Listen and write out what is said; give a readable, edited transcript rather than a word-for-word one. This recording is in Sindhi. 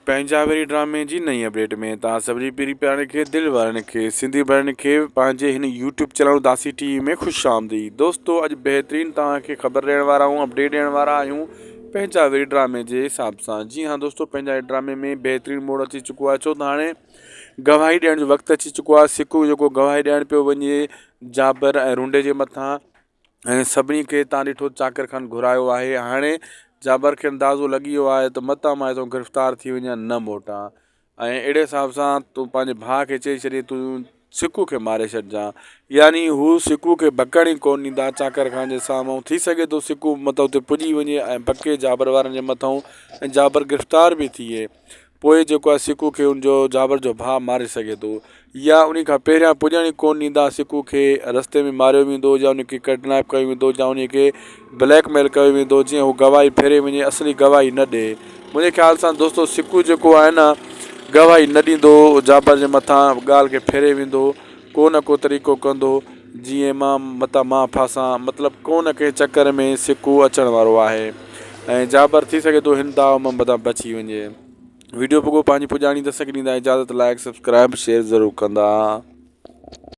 پنهنجا وري ڊرامي جي نئين اپڊيٽ ۾ توهان سڀني پيري پيارن کي دل وارن کي سنڌي ڀائرن کي پنهنجي هن يوٽيوب چينل اداسي ٽي وي ۾ خوش آمديد دوستو اڄ بهترين توهان کي خبر ڏيڻ وارا آهيون اپڊيٽ ڏيڻ وارا آهيون پنهنجا وري ڊرامي جي حساب سان جي ها دوستو پنهنجا ڊرامي ۾ بهترين موڙ اچي چڪو آهي ڇو ته هاڻي گواهي ڏيڻ جو وقت اچي چڪو آهي سڪو جيڪو گواهي ڏيڻ پيو وڃي جابر ۽ رونڊي جي مٿان ۽ سڀني کي تان ڏٺو چاڪر خان گهرايو آهي هاڻي جابر کي اندازو لڳي ويو آهي ته متان مان هتان گرفتار ٿي وڃان نه موٽان ۽ اهڙي حساب سان تون پنهنجي ڀاء کي چئي ڇڏي تون سڪو کي ماري ڇڏجان يعني هو سڪو کي بڪڻ ئي ڪونه ڏيندا چاڪر خان جي سامهون ٿي سگهي ٿو سڪو متان اتي پڄي وڃي ۽ بڪي جابر وارن جي مٿان ۽ جابر گرفتار به ٿئي پوء جيڪو آهي سڪو کي ان جو جابر جو ڀاء ماري سگهي ٿو يا انهي کان پهريان پڄڻ ئي ڪونه ڏيندا سڪو کي رستي ۾ ماريو ويندو يا ان کي ڪڊنيپ ڪيو ويندو يا انهي کي بليڪ ميل ڪيو ويندو جيئن هو گواهي ڦيري وڃي اصلي گواهي نه ڏي منهنجي خيال سان دوستو سڪو جيڪو آهي نه گواهي نه ڏيندو جابر جي مٿان ڳالهه کي ڦيري ويندو ڪو نه ڪو طريقو ڪندو جيئن مان متان مان ڦاسان مطلب ڪو نه ڪنهن چڪر ۾ سڪو اچڻ وارو آهي ۽ جابر ٿي سگهي ٿو هن داء مان متان بچي وڃي ويڊيو پڳو پنهنجي پڄاڻي دستڪ ڏيندا اجازت لائڪ سبسڪرائب شيئر ضرور ڪندا.